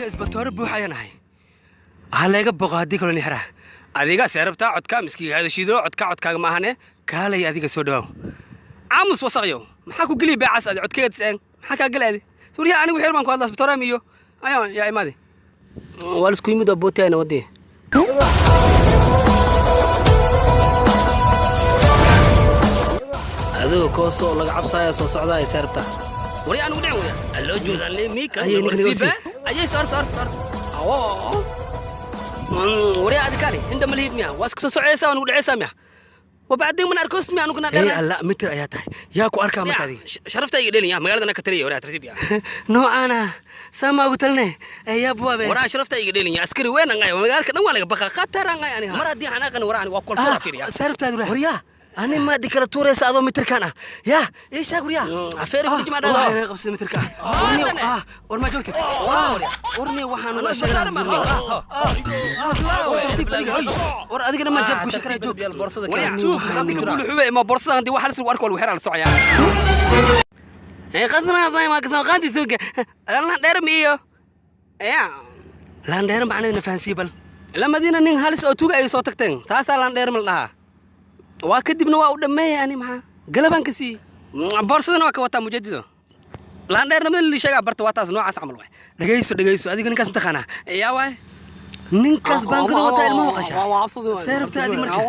Aniga isbatoore buux ayaan ahay. Ha layga boqo haddii kaloo nixra. Adiga see rabtaa codka miskiga hadashido codka codkaaga ma ahane kaalay adiga soo dhawaaw. Aamus wasaqyo. Maxaa ku geliya beecaas adi codkayga tiseen? Maxaa kaa galay adi? Suuriya anigu xir baan ku hadlaa isbatoore iyo ayo yaa imaade. Waa la isku yimid oo bootayna wadii. Adiga koosoo laga cabsaya soo socdaa ay seerabtaa. Waryaa anigu dhicin waryaa. Alloo joodan le miika. Ayay ninkan iga sii. Ayay sor sor sor. Awo. Waryaa adi kaali inta ma lihid miya? Waa iska soo socaysaa waa nugu dhacaysaa miya? وبعدين من أركوس ميا أنا كنا Ey alla mitir ayaa tahay. Yaa ku arkaa marka adiga? شرفتي يدلين يا مقالة أنا كتري ولا ترتيب يا Noocaana sama ugu taline. Yaa buwabe. ورا شرفتي يدلين يا عسكري وين أنا مقالة كنا ولا بقى خطر أنا يعني مرة دي أنا كنا ورا أنا وأكل طرف يا Seerabtaadu raa. Waryaa ani ma di kala tuuraysa adoo mitirkaan ah. Yaa ii sheeg waryaa. عفيري كل جماعة Wallahi inaga qabsada mitirka ah. Warniyo war ma joogtid. Warniyo waxaan uga sheegnaa tartiib adiga. War adigana ma jab ku shakara joog. بورصة كده ما بورصة عندي واحد سوق أركل وحير على السعيا قدنا ما كنا قادي ثوق أنا دير ميو يا Laandheer macnaheedna fahansii bal. لما دينا نين هالس أو توقع أي صوتك تين ساسا لان دير من لها وكدبنا waa u dhameeyay ani maxaa galabaan ka sii boorsadana waa ka wataa mujadido laandheernimada li sheegaa barta waa taas noocaas camal waay. Dhagayso dhagayso adiga ninkaas mataqaanaa. Yaa waay. Ninkaas baangada wataa ilmahu qashaa. Seerabta adi marka.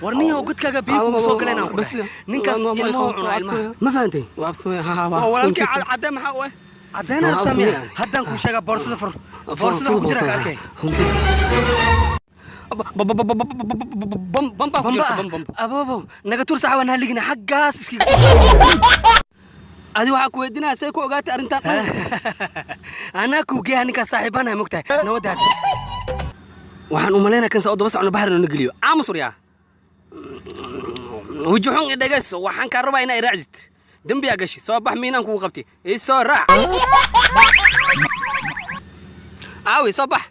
War nin oo godkaaga biyo kugu soo galeen aan ku dhahay. Ninkaas ilmahu cunaa ilmaha. Ma fahantay? Walaalkii cadde maxaa u eh? Caddeyn rabtaa miya? Haddaan kuu sheegaa boorsada fur. Boorsada ku jira ka arkay. Bamba ku jirta bam bam. Aboobow naga tur saxa waan haligina xaggaas iskiga. Adi waxaa ku weydiinaya say ku ogaatay arrintan dhan. Anaa kuu geeya ninkaas saaxiibanahay mogtahay. Nabadda hadda. Waxaan u malaynaa kan saa u daba socno bahar inuu na geliyo. Aamus waryaa. Weji xun i dhegayso waxaan kaa rabaa inaa i raacdid. Dembiyaa gashi soo bax miinaan kugu qabtay. Ii soo raac. Aawi soo bax.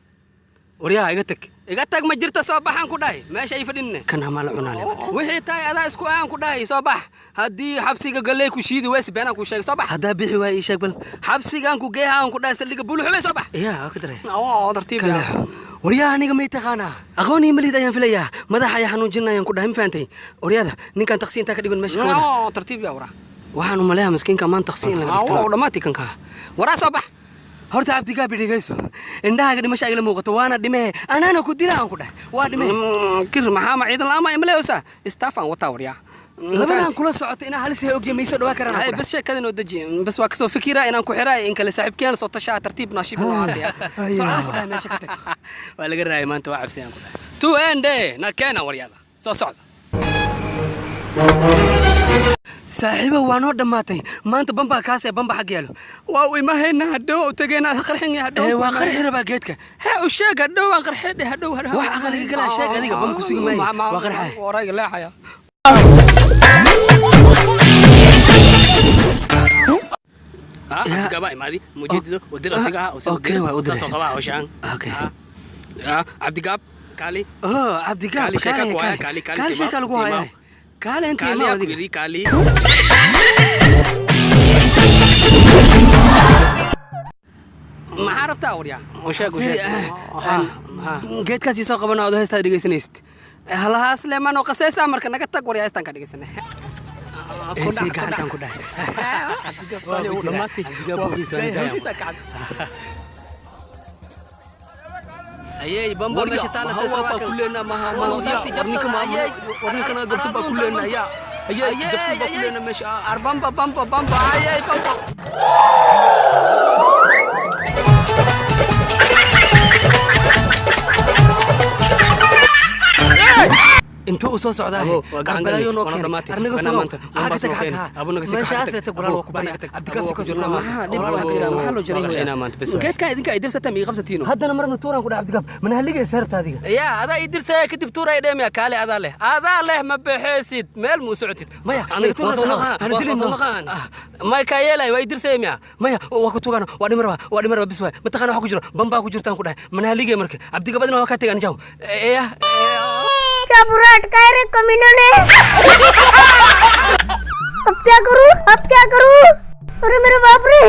Waryaha iga tag. Iga tag ma jirta soo baxaan ku dhahay meesha ay fadhinne. Kan hamaa la cunaa leebad. Wixii tahay adaa isku aan ku dhahay soo bax. Haddii xabsiga galley ku shiidi weyse beenaan ku sheegay soo bax. Haddaa bixi waay ii sheeg bal. Xabsigaan ku geeha aan ku dhahay saldhigga buluxube soo bax. Yaa waa ka daray. Oo tartiib Ka leexo. Waryaha aniga may taqaanaa. Aqoon iyo malid ayaan filayaa. Madaxa ayaa xanuujinayaan ku dhahay ma fahantay. Waryaada ninkan taqsi intaa ka dhigan meesha ka wada. Oo tartiib yaa waraa. Waxaan u maleeyaa miskiinka maanta taqsi in laga dhigto. Oo dhammaatay kanka. Waraa soo bax. Horta Cabdigaabi dhegayso. Indhahaaga dhimasha igala muuqato waana dhimee. Anaana ku dila aan ku dhahay. Waa dhimee. Kir maxaa ma ciidan la'aan ma imaleeysa staff aan wataa waryaa. Labadan kula socoto inaa halis hay ogyahay mayso dhawaa karaan aan هاي ku dhahay. بس شيء نو دجي بس waa kasoo fikira inaan ku xiraa in kale saaxiibkeen soo tashaa tartiib naashiib noo haataya. Socdaan ku dhahay meesha ka tag. Waa laga raayay maanta waa cabsi aan ku dhahay tu ende na keena waryaada soo socda. Saaxiibo waa noo dhammaatay. Maanta bambaa kaas ee bamba xag yaalo. Waa u imahaynaa hadhow u tageynaa qarxin hadhow. Ee waa qarxi rabaa geedka. Hee u sheeg hadhow waan qarxi hadhow hadhow. Wax aqaliga galaa sheeg adiga bam ku sugi maayo. Waa qarxay. Warayga leexaya. Ha gaba imaadi mujadido wadir asiga ah oo Okay, waa u diray. soo qabaa hawshaan. Okay. Cabdigaab kaali. Oh, Cabdigaab, Kaali sheeka kaale, ku haya, kaale. kaali, kaali, Kaali sheeka lagu timaw. hayaa. Kaale inta kaali imaw yaa ku adiga. yidhi kaali. Maxaa rabtaa waryaa? U sheeg u sheeg. Geedkaas ii soo qabana adoo heestaa dhegaysanaysid. Halahaas leemaan oo qasaysaa marka naga tag waryaa heestaan ka dhegaysanay. Ee, sii gacantaan ku dhahay. Cabdigaab bogiisa waa nidaya. Ayay bamba meesha taala Maha seesa waa ku leenaa maha Waa taabti jabsada ayay warninkana garta baa ku leenaa yaa ayay jabsada baa ku leenaa meesha. Arbamba bamba bamba ayay bamba. Inta uu soo socdaa Abo, waa gacan arbalayo gali, noo waana keenay. dhammaatay. Arnaga Banaan fogow. maanta, Xagga waan tag, baas noo xagga. keenay. Abo naga sii Meeshaas kaxay le tag walaal waa ku barya. Abo, Cabdigaab si ku kasoo jirnaa kama. maxaa dhib Walaal waa waa jira ku maxaa loo jiraa. jiray inaa maanta bas geedkan idinka ay dirsataan ma ii qabsatiino. Haddana marna tuuraan ku dhahay Cabdigaab mana haligay seerta adiga. Yaa adaa ii dirsaya kadib tuuray dheemiya kaale adaa leh adaa leh ma baxaysid meel muu socotid. Maya, aniga naga tuur tuur rabaa, hana dilin noo. may kaa yeelay waa ii dirsaya miya. Maya waa ku tugaan waa dhimi rabaa waa dhimi rabaa bis waay mataqaana waxa ku jiro bambaa ku jirtaan ku dhahay mana haligay marka Cabdigaab adina waa kaa tegaan jaw eeya. क्या बुरा अटकाए रे कमीनों ने। अब क्या करूं अब क्या करूं, अरे मेरे बाप रे।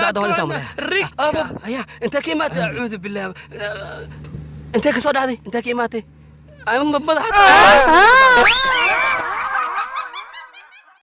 dhacda waa intaa malaya. Aya, intee ka imaatay? Acuudu billaah, intee ka soo dhacday? Intee ka imaatay? Madaxa.